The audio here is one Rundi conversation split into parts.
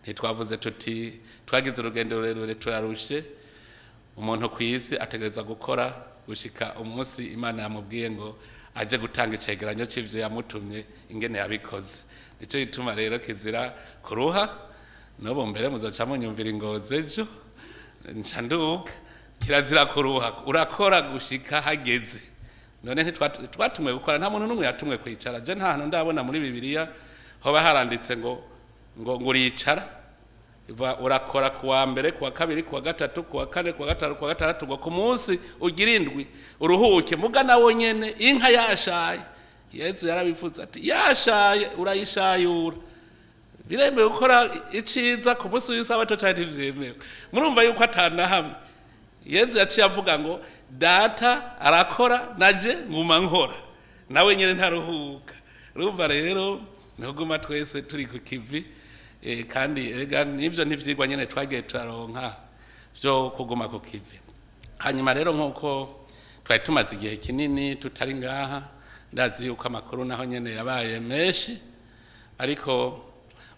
Ntitwavuze tuti twagize urugendo rurerure turarushe. Umuntu ku isi ategereza gukora gushika umunsi Imana yamubwiye ngo aje gutanga icegeranyo c'ivyo yamutumye ingene yabikoze. Nico gituma rero kizira kuruha. N'ubu mbere muzoca munyumvira ingozi ejo nca nduga. Kirazira kuruha, urakora gushika hageze. None ntitwatumwe gukora, nta muntu n'umwe yatumwe kwicara. Je nta hantu ndabona muri Bibiliya hoba haranditse ngo uricara. Urakora kuwa mbere, kuwa kabiri, kuwa gatatu, kuwa kane, kuwa gatanu, kuwa gatandatu, ngo ku munsi ugira indwi uruhuke. Muga nawo nyene inka yashaye, Yezu yarabivuze ati yashaye urayishayura. Biremewe gukora iciza ku munsi w'isabato canke ntivyemewe? Murumva yuko atana hamwe Yezu yaciye avuga ngo data arakora naje nguma nkora, nawe nyene ntaruhuka. Urumva rero ntuguma twese turi ku kivi. Kandi erega nivyo n'ivyigwa nyene twagiye turaronka vyo kuguma ku kivi. Hanyuma rero nkuko twari tumaze igihe kinini tutari ngaha, ndazi yuko amakuru naho nyene yabaye menshi, ariko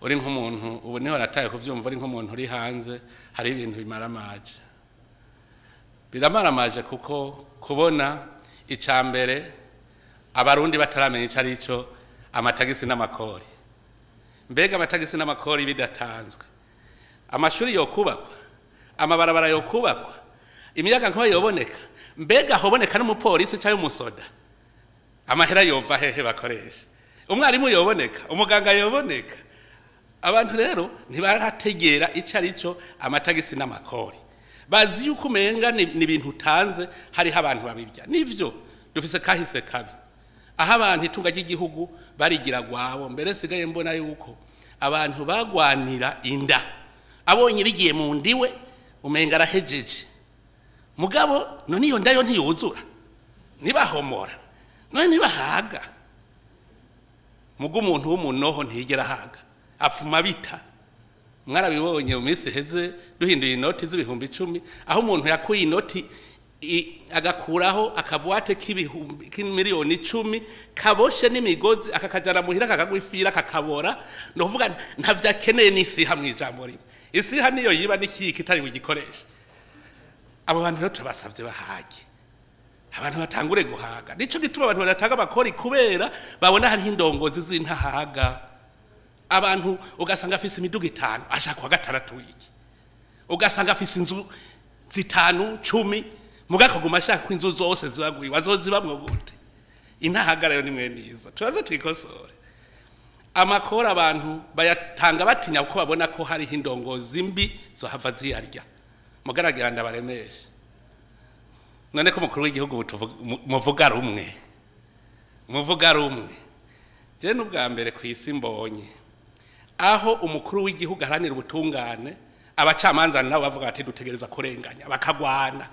uri nk'umuntu ubu niho nataye kuvyumva, uri nk'umuntu uri hanze hari ibintu bimaramaje. Biramaramaje kuko kubona icambere abarundi bataramenya ico ari cyo amatagisi n'amakori. Mbega amatagisi n'amakori bidatanzwe, amashuri yokubakwa, amabarabara yokubakwa, imiyaga nkuba yoboneka, mbega hoboneka n'umupolisi cyangwa umusoda, amahera yova hehe bakoresha, umwarimu yoboneka, umuganga yoboneka. Abantu rero ntibarategera ico ari cyo amatagisi n'amakori. Bazi yuko umenga ni ibintu utanze hariho abantu babirya. Nivyo dufise kahise kabi aho abantu itunga ry'igihugu barigira gwabo. Mbere sigaye mbona yuko abantu bagwanira inda, abonye bigiye mu ndiwe umenga arahejeje. Mugabo none iyo ndayo ntiyuzura, ntibahomora, none ntibahaga. Mugo umuntu w'umunoho ntiyigera ahaga, apfuma bita. Mwarabibonye mu minsi iheze duhinduye inoti z'ibihumbi 10, aho umuntu yakuye inoti agakuraho akabuwate k'ibihumbi k'imiliyoni 10 kaboshe n'imigozi, akakajana muhira kakagwifira kakabora. Ni ukuvuga ntavyo akeneye n'isiha mw'ijambo rimwe. Isiha niyo yiba n'ikiyiko itari bugikoreshe. Abo bantu rero turabasavye bahage, abantu batangure guhaga. Nico gituma abantu badatanga amakori, kubera babona hariho indongozi z'intahaga. Abantu ugasanga afise imiduga itanu ashaka kuwa gatandatu wiki, ugasanga afise inzu zitanu 10, mugako guma ashaka ko inzu zose zibagwiwe. Azozibamwo gute? Intahagara yo ni mwene izo. Turaze twikosore. Amakori abantu bayatanga batinya kuko babona ko hariho indongozi mbi zohava ziyarya. Mugaragira ndabaremeshe, none ko umukuru w'igihugu muvuga rumwe, muvuga rumwe. Je n'ubwa mbere ku isi mbonye aho umukuru w'igihugu aharanira ubutungane, abacamanza nabo bavuga bati dutegereza kurenganya, bakagwana.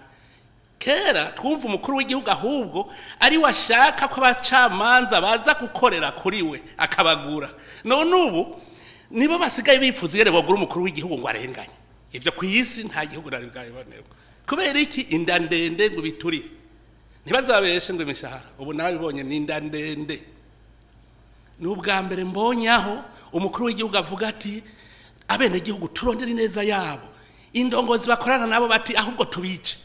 Kera twumva umukuru w'igihugu ahubwo ari washaka ko abacamanza baza gukorera kuri we akabagura. None ubu nibo basigaye bipfuza ingene bogura umukuru w'igihugu ngo arenganye. Ivyo ku isi nta gihugu nari bwabibonerwa. Kubera iki? Inda ndende ngo biturire. Ntibazabeshe ngo imishahara, ubu narabibonye ni inda ndende. Ni ubwa mbere mbonye aho umukuru w'igihugu avuga ati abenegihugu turondere ineza yabo, indongozi bakorana nabo bati ahubwo tubice,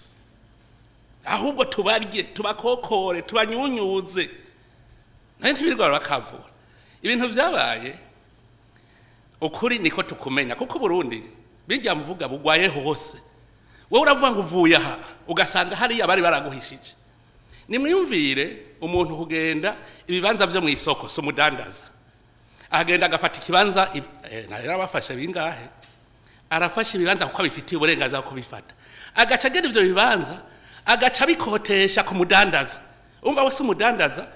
ahubwo tubarye, tubakokore, tubanyunyuze. Nayo ntibirirwa bakavura. Ibintu vyabaye ukuri niko tukumenya, kuko Burundi bijya mvuga bugwaye hose. Wowe uravuga ngo uvuye aha, ugasanga hariya bari baraguhishije. Nimwiyumvire umuntu kugenda ibibanza vyo mu isoko, si umudandaza, agenda agafata ikibanza, narabafashe bingahe, arafashe ibibanza kuko abifitiye uburenganzira bwo kubifata, agaca agenda ivyo bibanza agaca abikotesha ku mudandaza. Umva, wese umudandaza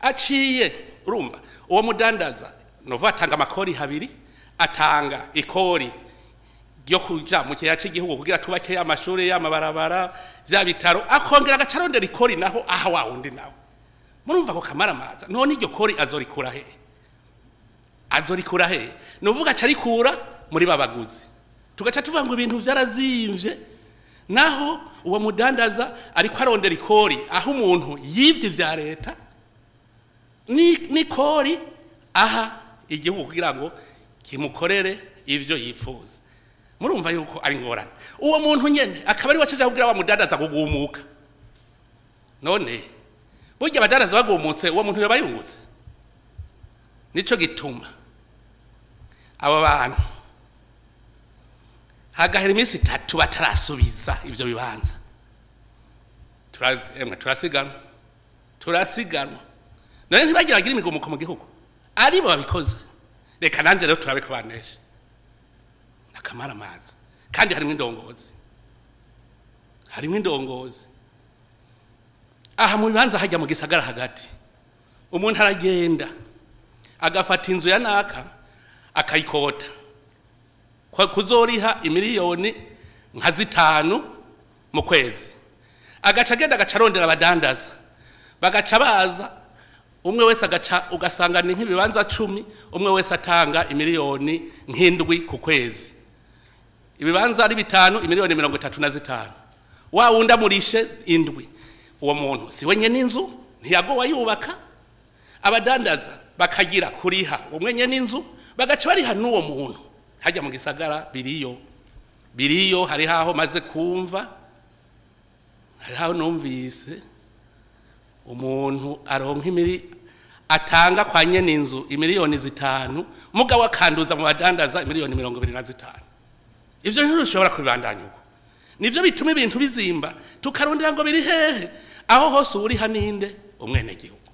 aciye, urumva uwo mudandaza novuga atanga amakori habiri: atanga ikori ryo kuja mu kigega cy'igihugu kugira tubake amashuri, y'amabarabara, vya bitaro, akongera agaca arondera ikori naho aha wa wundi nawe. Murumva ko kamaramaza. None iryo kori azorikura he? Azorikura he? Nuvuga aca arikura muri babaguzi, tugaca tuvuga ngo ibintu vyarazimvye, naho uwo mudandaza ariko arondera ikori aho umuntu yivye vya leta, ni kori aha igihugu kugira ngo kimukorere. ivyo yifuza. Murumva yuko ari ngorane. Uwo muntu nyene akaba ari wacaje kugira wa mudandaza kugumuka. None burya abadandaza bagumutse, uwo muntu yoba yungutse? Nico gituma abo bantu hagahera iminsi 3 batarasubiza ivyo bibanza, turasiganwa turasiganwa. None ntibagira bagira imigumuko mu gihugu aribo babikoze. Reka nanje rero turabe ko banesha nakamara amazi. Kandi harimo indongozi, harimo indongozi aha mu bibanza hajya mu gisagara hagati. Umuntu aragenda agafata inzu ya naka akayikota kuzoriha imiliyoni nka 5 mu kwezi, agaca agenda agaca arondera abadandaza, bagaca baza umwe wese agaca, ugasanga ni nk'ibibanza 10, umwe wese atanga imiliyoni nk'indwi ku kwezi. Ibibanza ari 5, imiliyoni 35. Wa wundi amurishe 7. Uwo muntu si wenyene inzu ntiyagowa yubaka, abadandaza bakagira kuriha umwe nyene inzu, bagaca bariha n'uwo muntu. Hajya mu gisagara biriyo biriyo, hari haho maze kumva, hari haho numvise umuntu aronka imiri atanga kwa nyene inzu imiliyoni 5, mugabo akanduza mu badandaza imiliyoni 25. Ivyo ntirushobora kubibandanya uko. Nivyo bituma ibintu bizimba, tukarondera ngo biri hehe. Aho hose uri haninde umwene gihugu.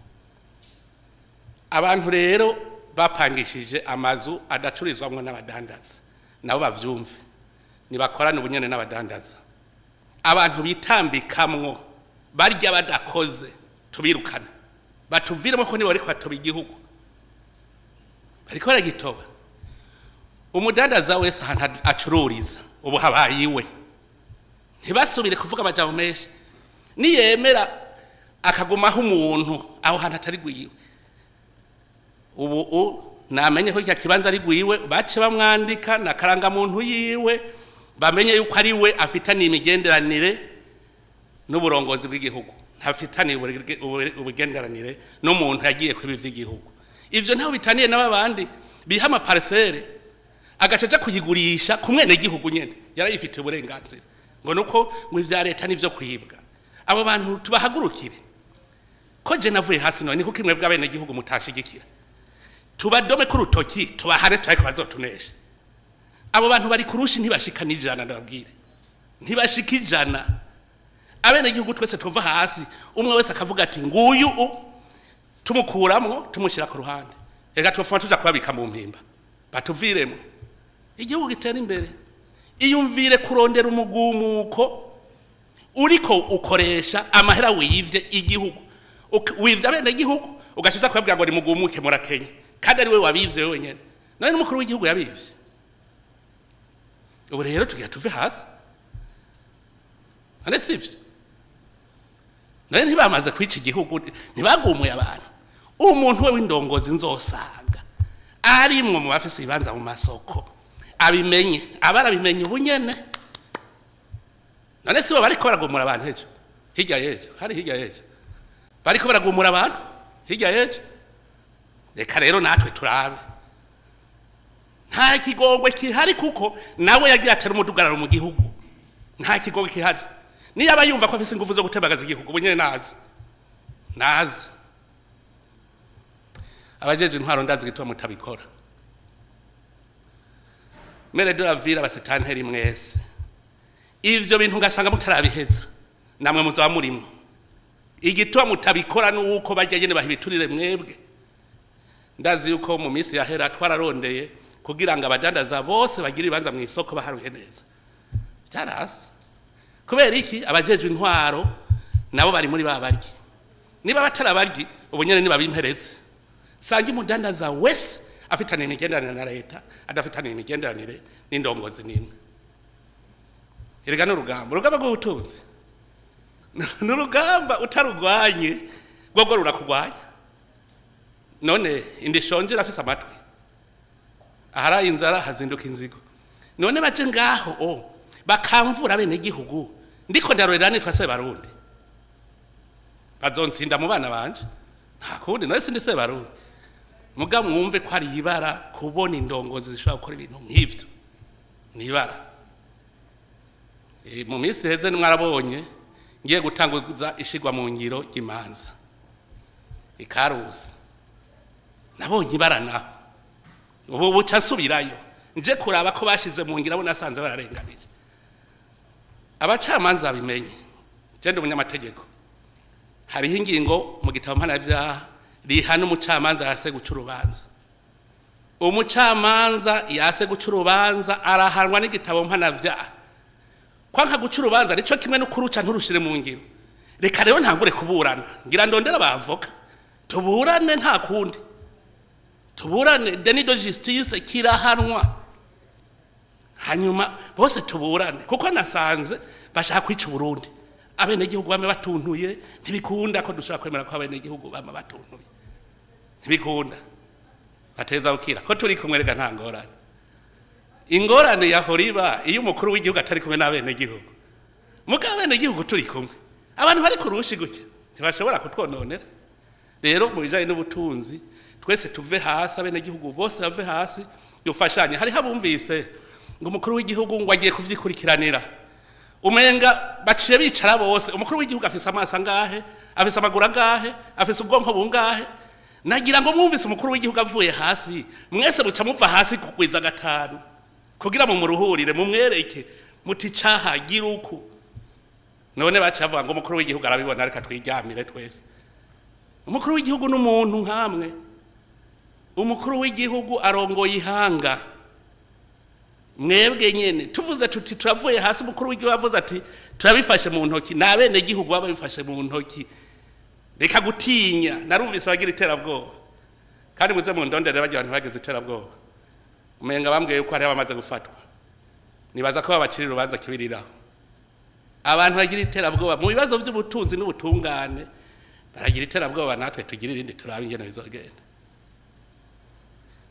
Abantu rero bapangishije amazu adacurizwamwo n'abadandaza, nabo bavyumve nibakorana ubunyene n'abadandaza. Abantu bitambikamwo barya badakoze tubirukana, batuviremo ko nibo bariko batoba igihugu, bariko baragitoba. Umudandaza wese ahantu acururiza ubu habaye iwe, ntibasubire kuvuga amajambo menshi. Niyemera akagumaho umuntu aho hantu atari gwiwe, ubu namenye ko kya kibanza ari gwiwe, bace bamwandika na karanga muntu yiwe, bamenye yuko ari we afitaniye imigenderanire n'uburongozi bw'igihugu, ntafitaniye ubugenderanire n'umuntu yagiye kwiba ivy'igihugu. Ivyo ntaho bitaniye n'abandi biha ama parcelle agacaca kuyigurisha ku mwene gihugu nyene yarayifitiye uburenganzira, ngo nuko ngo ivya leta nivyo kwibwa. Abo bantu tubahagurukire. Ko je navuye hasi none kuko imwe bw'abene gihugu mutashigikira, tubadome ku rutoki tubahane turiko bazotunesha. Abo bantu bari kurushi ntibashika n'ijana, ndababwire ntibashika ijana. Abene gihugu twese tuva hasi, umwe wese akavuga ati nguyu tumukuramwo tumushyira ku ruhande, reka tubafuma tuja kubabika mu mpimba batuviremo, igihugu gitera imbere. Iyumvire kurondera umugumuko uriko ukoresha amahera wivye igihugu, wivye abene gihugu ugashiza kubabwira ngo nimugumuke murakenya, kandi ari we wabivye wenyene. None n'umukuru w'igihugu yabivye. Ubu rero tugira tuve hasi, none sivyo? None ntibamaze kwica igihugu, ntibagumuye abantu. Umuntu we w'indongozi nzosanga arimwo mu bafise ibibanza mu masoko abimenye, abarabimenye ubunyene. None sibo bariko baragumura abantu ejo hirya y'ejo, hari hirya y'ejo bariko baragumura abantu hirya y'ejo. Reka rero natwe turabe, nta kigongwe kihari, kuko nawe yagiye atera umudugararo mu gihugu. Nta kigongwe kihari. Niyo aba yumva ko afise ingufu zo gutembagaza igihugu ubunyene nazi nazi. Abajeje intwaro ndazi gituma mutabikora. Mere de la ville abasetanteri mwese, ivyo bintu ngasanga mutarabiheza namwe muzaba murimo. Igituma mutabikora nuko bajya nyene bahibiturire mwebwe. Ndazi yuko mu minsi yahera twararondeye kugira ngo abadandaza bose bagire ibibanza mu isoko baharuhe neza. Byarasa. Kubera iki? Abajejwe intwaro nabo bari muri ba baryi. Niba batarabaryi ubu nyene nibabimpereze. Sanga umudandaza wese afitaniye imigenderanire na leta, adafitaniye imigenderanire n'indongozi n'imwe. Erega n'urugamba, urugamba rw'ubutunzi n'urugamba utarugwanye rwo rurakugwanya. None indishonje irafise amatwi, aharaye inzara hazinduka inzigo. None baje ngaho bakamvura bene gihugu, ndiko ndarorera nitwa Sebarundi, bazontsinda mu bana banje nta kundi. None sindi Sebarundi. Muga mwumve ko ari ibara kubona indongozi zishobora gukora ibintu nk'ivyo, ni ibara. Mu minsi iheze mwarabonye ngiye gutanguza ishigwa mu ngiro ry'imanza ikarusi, nabonye ibara naho ubu buca nsubirayo nje kuraba ko bashize mu ngiro, abo nasanze bararenganije. Abacamanza bimenye, je ndi umunyamategeko, hariho ingingo mu gitabo mpanavyaha rihana umucamanza yase guca urubanza. Umucamanza yase guca urubanza arahanwa n'igitabo mpanavyaha. Kwanka guca urubanza nico kimwe no kuruca nturushire mu ngiro. Reka rero ntangure kuburana, ngira ndondera abavoka tuburane, nta kundi tuburane. Déni de justice kirahanwa, hanyuma bose tuburane, kuko nasanze bashaka kwica Burundi. Abenegihugu bame batuntuye, ntibikunda ko dushobora kwemera ko abenegihugu bame batuntuye, ntibikunda. Bateza gukira ko turi kumwe, rega nta ngorane. Ingorane yahora iba iyo umukuru w'igihugu atari kumwe n'abenegihugu. Muga abenegihugu turi kumwe, abantu bari kurushi gutya ntibashobora kutwononera. Rero mu bijanye n'ubutunzi, twese tuve hasi, abenegihugu bose bave hasi, dufashanye. Hariho abumvise ngo umukuru w'igihugu ngo agiye kuvyikurikiranira, umenga baciye bicara bose. Umukuru w'igihugu afise amaso angahe? Afise amaguru angahe? Afise ubwonko bungahe? Nagira ngo mwumvise umukuru w'igihugu avuye hasi, mwese muca muva hasi kugwiza gatanu kugira mu muruhurire, mumwereke muti caha gira uku. None baciye bavuga ngo umukuru w'igihugu arabibona, reka twiryamire twese. Umukuru w'igihugu n'umuntu nkamwe. Umukuru w'igihugu arongoye ihanga, mwebwe nyene. Tuvuze tuti turavuye hasi, umukuru w'igihugu avuze ati turabifashe mu ntoki, n'abene gihugu baba babifashe mu ntoki. Reka gutinya. Narumvise abagira iterabwoba, kandi muze mu ndondere bagira abantu bagize iterabwoba. Umenga bambwiye yuko hariho abamaze gufatwa, nibaza ko babacira urubanza kibiriraho. Abantu bagira iterabwoba mu bibazo by'ubutunzi n'ubutungane baragira iterabwoba, natwe tugira irindi, turabe ingene bizogenda.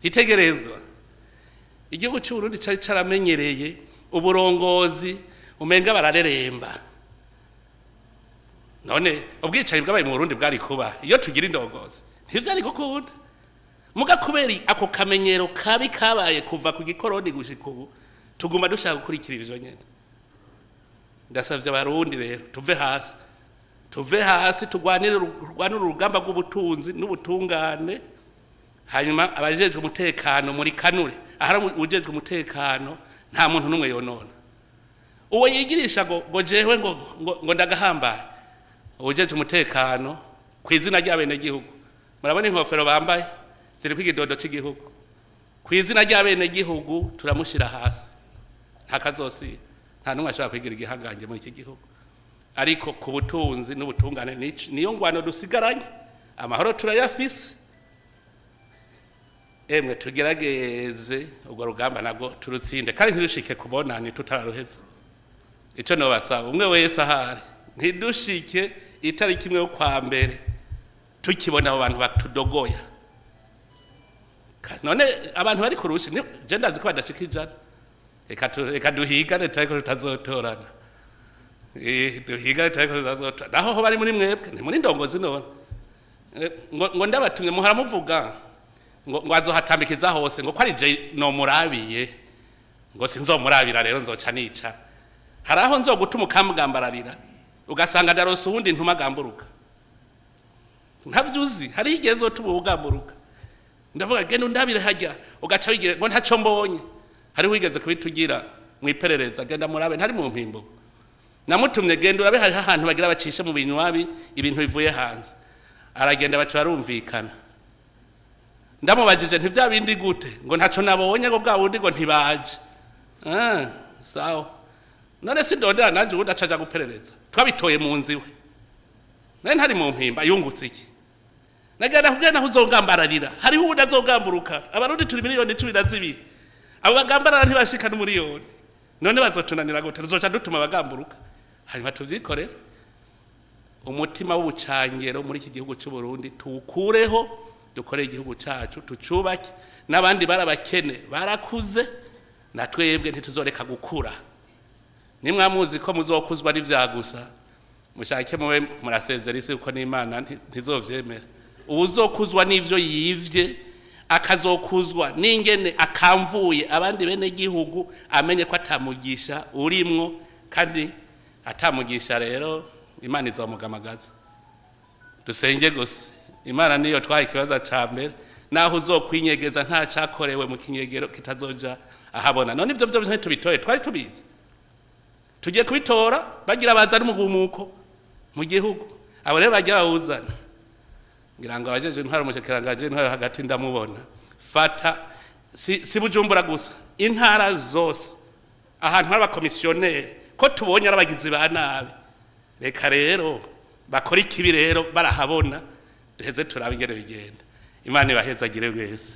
Itegerezwa igihugu cy'u Burundi cari caramenyereye uburongozi umenga barareremba. None ubwicanyi bwabaye mu Burundi bwari kuba iyo tugira indongozi? Ntivyari gukunda. Muga kubera ako kamenyero kabi kabaye kuva ku gikoroni gushika ubu, tuguma dushaka gukurikira ivyo nyene. Ndasavye Abarundi rero, tuve hasi, tuve hasi, turwanire urugamba rw'ubutunzi n'ubutungane. Hanyuma abajejwe umutekano muri kanure, ahari ujejwe umutekano nta muntu n'umwe yonona. Uwo yigirisha ngo jewe ngo ndagahambaye, ujejwe umutekano ku izina ry'abenegihugu, murabona inkofero bambaye ziri kw'igidodo cy'igihugu, ku izina ry'abenegihugu turamushyira hasi, nta kazosi. Nta n'umwe ashobora kwigira igihangange muri iki gihugu. Ariko ku butunzi n'ubutungane niyo ngwano dusigaranye. Amahoro turayafise. Emwe, tugerageze urwo rugamba nabwo turutsinde, kandi ntidushike kubonani tutararuheza. Icyo nobasaba umwe wese ahari, ntidushike itariki 1 yo kwa mbere tukibona abo bantu batudogoya. None abantu bari kurushi je ndazi ko badashika 100. Reka duhigane tariko tutazotorana. Duhigane tariko tutazotorana. Naho ho bari muri mwebwe, ni muri ndongozi. None ngo ndabatumye, muhora muvuga ngo azohatambikiza hose, ngo ko ari je nomurabiye, ngo sinzomurabira rero nzoca nica. Hari aho nzogutuma ukamugambararira, ugasanga ndarose uwundi ntuma agamburuka, ntavyuzi. Hari igihe nzotuma ugamburuka, ndavuga genda undabire hajya, ugaca wigira ngo ntaco mbonye. Hari wigeze kubitugira mu iperereza, genda murabe, ntari mu mpimbo, namutumye genda urabe hariho ahantu bagira bacishe mu binywabi ibintu bivuye hanze. Aragenda, baca barumvikana. Ndamubajije nti bya bindi gute? Ngo ntaco nabonye, ngo bwa bundi ngo ntibaje. Ah, sawa, none sindondera nanje ubundi acaja guperereza? Twabitoye mu nzu iwe, nari ntari mu mpimba, yungutse iki? Nagira nakubwira naho uzogambararira, hariho uwundi azogamburuka. Abarundi turi miliyoni 12, abo bagambarara ntibashika n'umuriyoni. None bazotunanira gute? Tuzoca dutuma abagamburuka, hanyuma tuvyikorere. Umutima w'ubucangero muri iki gihugu cy'u Burundi tuwukureho, dukore igihugu cacu, tucubake. N'abandi barabakene barakuze, na twebwe ntituzoreka gukura. Nimwamuzi ko muzokuzwa n'ivya gusa, mushake mube murasezera isi, kuko n'Imana ntizovyemera. Uwuzokuzwa n'ivyo yivye. Akazokuzwa n'ingene akamvuye abandi bene gihugu, amenye ko atamugisha urimwo, kandi atamugisha rero Imana izomugamagaza. Dusenge gusa, Imana niyo twaye ikibazo ca mbere. Naho uzokwinyegeza, nta cyakorewe mu kinyegero kitazoja ahabona. None ibyo byose ntitubitoye? Twari tubizi, tugiye kubitora. Bagira bazana umugumuko mu gihugu. Abo rero bagira bawuzana, ngira ngo abajeje intwaro, umushikiranganji intwaro hagati ndamubona. Fata si Bujumbura gusa, intara zose ahantu hari abakomisiyoneri, ko tubonye ari abagizi ba nabi, reka rero bakora ikibi rero barahabona, duheze turabe ingene bigenda. Imana ibahezagire mwese.